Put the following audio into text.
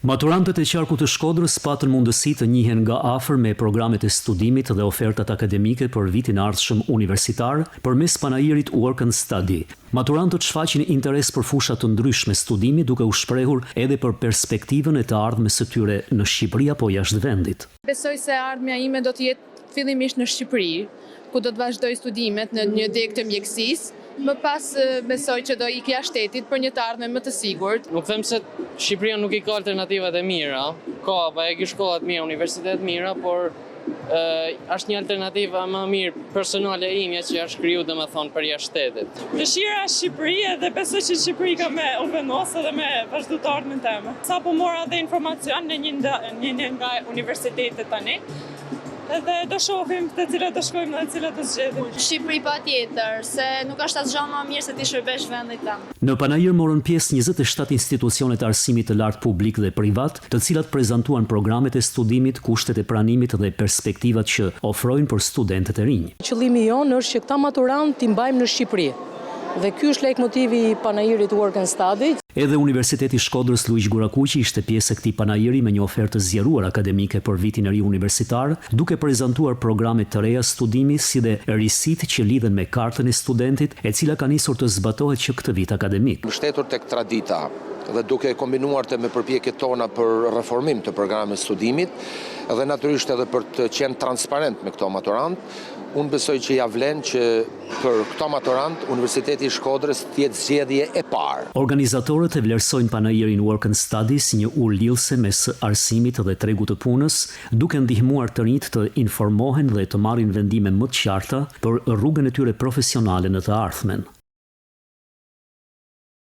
Maturantët e qarkut të Shkodrës patën mundësi të njihen nga afër me programet e studimit dhe ofertat akademike për vitin e ardhshëm universitar përmes panairit Work and Study. Maturantët shfaqin interes për fusha të ndryshme studimi duke u shprehur edhe për perspektivën e të ardhmes së tyre në Shqipëri apo jashtë vendit. Besoj se e ardhmja ime do të jetë fillimisht në Shqipëri, ku do të vazhdoj studimet në një degë të mjekësisë. Më pas besoj që do ik jashtë shtetit për një të ardhme më të sigurt. Nuk them se Shqipëria nuk i ka alternativat e mira, ka bajagi shkolla të mira, universitete të mira, por është një alternativë më mirë personale imja që është kriju domethënë për jashtë shtetit. Dëshira është Shqipëri edhe besoj që në Shqipëri kam me u vendos edhe me vazhdu të ardhmen teme. Sapo mora dhe informacion në një një nga universitetet tani edhe do shohim te cilat do shkojmë dhe cilat do zgjedhim. Shqipëri patjetër, se nuk është asgjë më mirë se t'i shërbesh vendit tënd. Në panair morën pjesë 27 institucione të arsimit të lartë publik dhe privat, të cilat prezantuan programet e studimit, kushtet e pranimit dhe perspektivat që ofrojnë për studentët e rinj. Qëllimi jonë është që këta maturantë t'i mbajmë në Shqipëri dhe ky është lajtmotivi i panairit Work and Study. Edhe Universiteti i Shkodrës Luigj Gurakuqi ishte pjesë e këtij panairi me një ofertë të zgjeruar akademike për vitin e ri universitar, duke prezantuar programe të reja studimi si dhe risitë që lidhen me Kartën e Studentit, e cila ka nisur të zbatohet që këtë vit akademik. Mbështetur tek tradita dhe duke e kombinuar të me përpjekjet tona për reformim të programeve të studimit dhe natyrisht edhe për të qenë transparent me këto maturantë, unë besoj që ia vlen që për këto maturantë Universiteti i Shkodrës të jetë zgjedhje e parë. Organizatorët e vlerësojnë panairin Work and Study si një urë lidhëse mes arsimit dhe tregut të punës, duke ndihmuar të rinjtë të informohen dhe të marrin vendime më të qarta për rrugën e tyre profesionale në të ardhmen.